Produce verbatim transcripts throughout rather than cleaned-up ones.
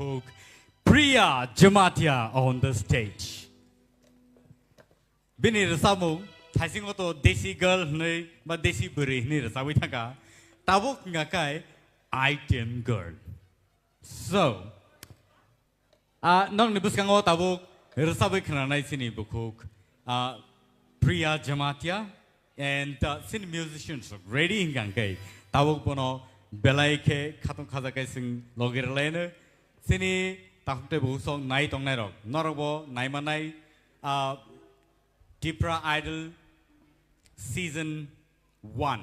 Bukhuk Priya Jamatia on the stage. Bini rwchapmung thaisingo to Desi Girl hwnwi ba Desi Bwrwi hwnwi rwchabwi thangkha. Tabuk wngkha kai Item Girl. So, ah, nokni bwskango tabuk rwchabwi khwnanai chini bukhuk, ah, Priya Jamatia and, ah, chini musicians ready hwnkha hwnkhe tabuk bono belai khe khatong khajakhe chwng logi rwlaino. Chini takhuk tei bukhuk song nai tongnairok, norokbo naimanai, ah, Tipra Idol Season one.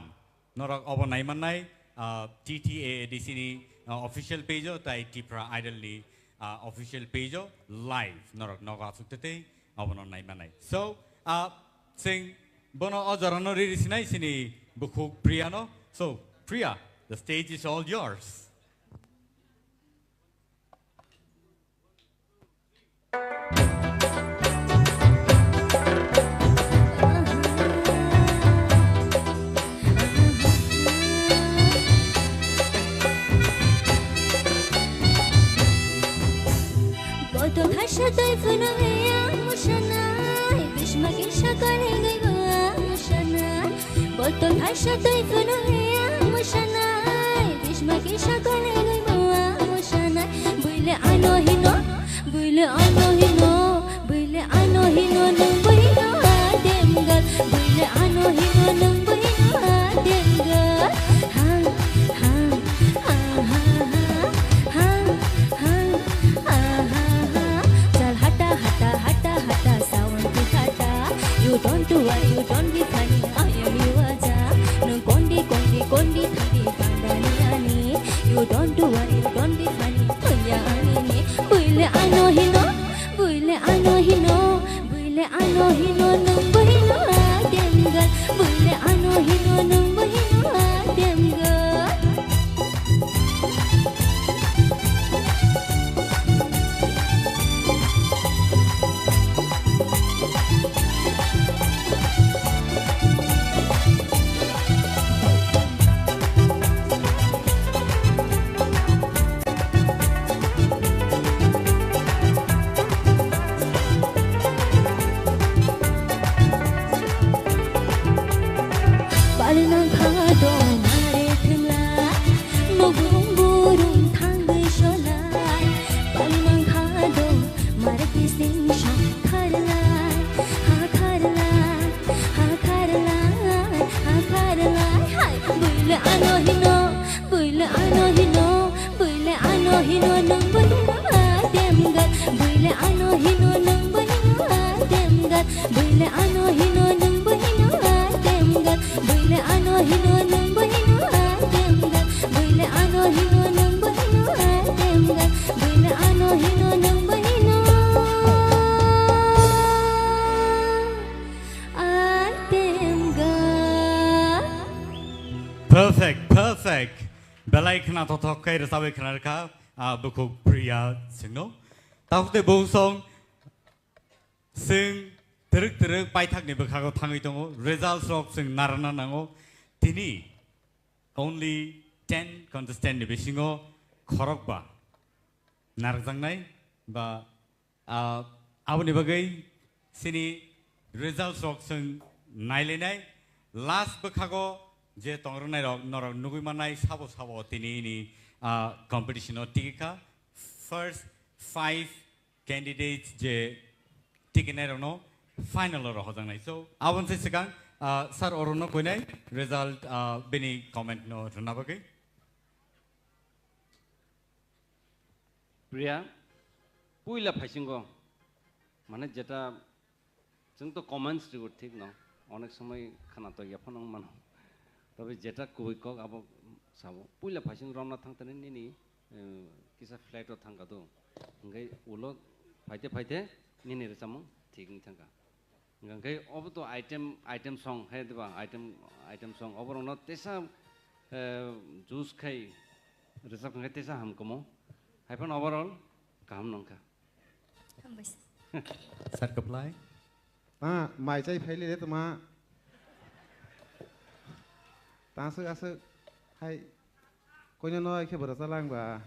Norok obo naimannai, ah, T T A A D C ni, ah, official page o tai Tipra Idol ni, ah, official page o live norok nogo asuk tei obono naimannai. So, ah, chwng bono o jorano riri sinai chini bukhuk Priya no. So, Priya, the stage is all yours. Botol haisa twi phano ya musanai, bisma kisa kale gaiba musanai. Botol haisa twi phano ya musanai, bisma kisa kale gaiba musanai. Buile ano hino, buile ano hino, buile ano hino, nwng buino adem gal. Buile ano hino, nwng buino adem gal. Ha, ha, ha, ha, ha, ha, ha, ha, ha. Chal hata, hata, hata, hata, sawan ki hata. You don't do what, you don't be funny, I am you aja. Nwng kondi, kondi, kondi, thangdi, bangdani ani. You don't do what, you don't be funny, thangya ani ni. Buile ano hino, buile ano hino, buile ano hino, nwng buino adem gal. Buile ano hino, nwng buino adem gal. Balmang kha do mare thwngla, nugum burum thangwi solai. Balmang kha do mare kising sa kharlai, ha kharlai, ha kharlai, ha kharlai. Hai, buile ano hino, buile ano hino, buile ano hino, nwng buino adem gal. Buile ano hino, nwng buino adem gal. Buile ano hino, nwng buino adem gal. Buile ano hino, nwng buino adem gal. Buile ano hino, nwng buino adem gal. Buile ano hino, nwng buino adem gal. Perfect, perfect. Belai khna thothok khe rwchabwi khna rwkha, ah, bukhuk Priya chwngno. Tabuk tei bukhuk song Chwng twrwk twrwk paithakni bwkhago thangwi tongo, results rok chwng narwkna nango. Tini only ten contestant ni bisingo khorokba narwkjaknai ba, ah, aboni bagwi chini results rok chwng nailainai. Last bwkhago je tongrwknai rok norok nugwi mannai sabo sabo tini ni, ah, competition o tigikha. First five candidates je ticket nairokno final o rohorjaknai. So, aboni se swkang, ah, sir orono koinai result, ah, bini comment no rwna bagwi. Priya, puila phaisingo, mane jeta Chwng to comments rw thik no, onek somoi khana to yaphano wng mano. Tobe jeta kubui kok abo sabo. Puila phaising romna thang tani nini, eh, kisa flight o thang ka do. Hingke ulo phaite phaite nini rwchapmung thik wng thang ka. Hingke obo to item, item song hai diba, item, item song. Obo rokno tesa, eh, juice khai rwchap kha khe tesa hamkamo. Hai phano overall kaham nong kha. Hambai sir. Sir, kwplai. Ta mai chai phai le tuma. Ta aswk aswk hai koino no khe bwrasa lang ba.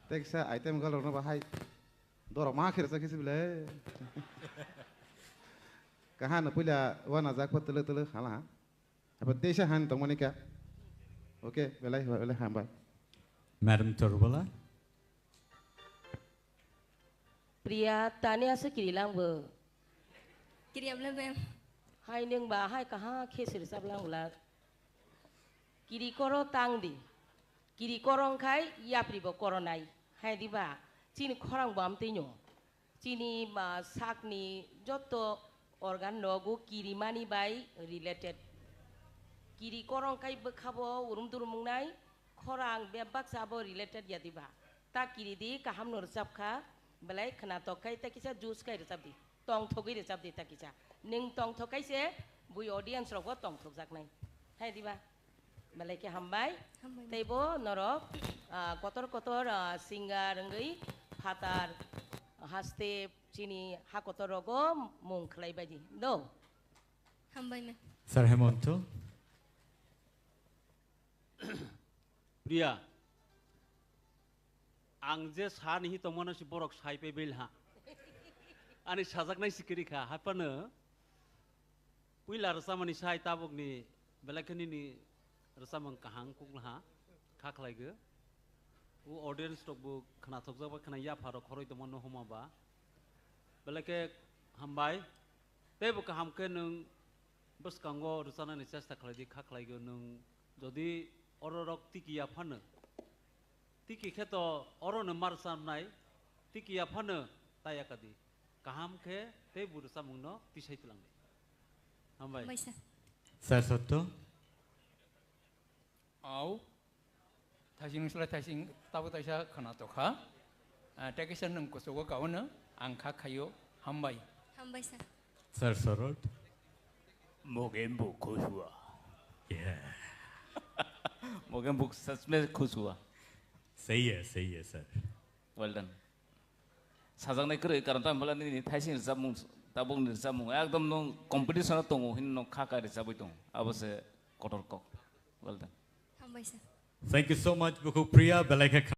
Tei kisa item girl rokno bahai dorok ma khe rwchak khe se bile. Kaha no puila wana jak pa tele tele hala. Apa teisa han tongmani ka. Oke, belai belai hambai. Madam Torbala. Priya, tani asa kiri lang bo. Kiri abla ma'am. Hai neng ba hai kaha khe siri sab lang ulat. Kiri koro tang di. Kiri koro wngkhai yapri bo koro nai. Hai di ba chini khorang bo amtwi no. Chini ba sakni joto organ nogo kiri mani bai related. Kiri koro wngkhai bwkha bo urum durum wngnai, khorang bebak sa bo related ya di ba. Ta kiri di kaham no rwchap kha, belai khwnatok khai ta kisa juice khai rwchap di. Tongthogwi rwchap di ta kisa. Nwng tongthok khai se bui audience rok bo tongthok jak nai. Hai di ba? Belai khe hambai. Hambai. Tei bo norok, ah, kotor kotor, ah, singer wngwi phatar haste chini ha kotor rogo mung khlai bai di. Do. Hambai me. Sir Hemonto. Priya, ang je sa ni hi tongmano si borok sai pe bil ha. Ani sajaknai si kiri kha, haphano puila rwchapmani sai tabukni belai khe nini rwchapmung kaham kukla ha, kha khlai go. O audience rok bo khwnathokjak ba khwna yapha rok khoroi tongmano homa ba. Belai khe hambai. Tei bo kaham khe nwng bwskango rwchanani chesta khlai di, kha khlai go nwng. Jodi oro rok tiki ya phano, tiki khe to oro no mar chamnai, tiki ya phano ta ya ka di. Kaham khe tei bo rwchapmung no tisai twlang di. Hambai. Hambai sir. Sir Sotto. Au, thaising slai thaising tabo taisa khwnatok kha. Ah, tei kaisa nwng kuchugo kaono ang kha khaio, hambai. Hambai sir. Sir Sorot. Mogen bo khushua. Yeah. Mogen bo sach mein khushua. Sahi hai, sahi hai, sir. Well done. Sajaknai kwrwi, karon tamo hwnba nini thaising rwchapmung, tabukni rwchapmung ekdom nwng competition o tongo hwnwi nwng kha kha rwchabwi tongo. Abo se kotor kok. Well done. Hambai sir. Thank you so much, Bukhuk Priya, belai khe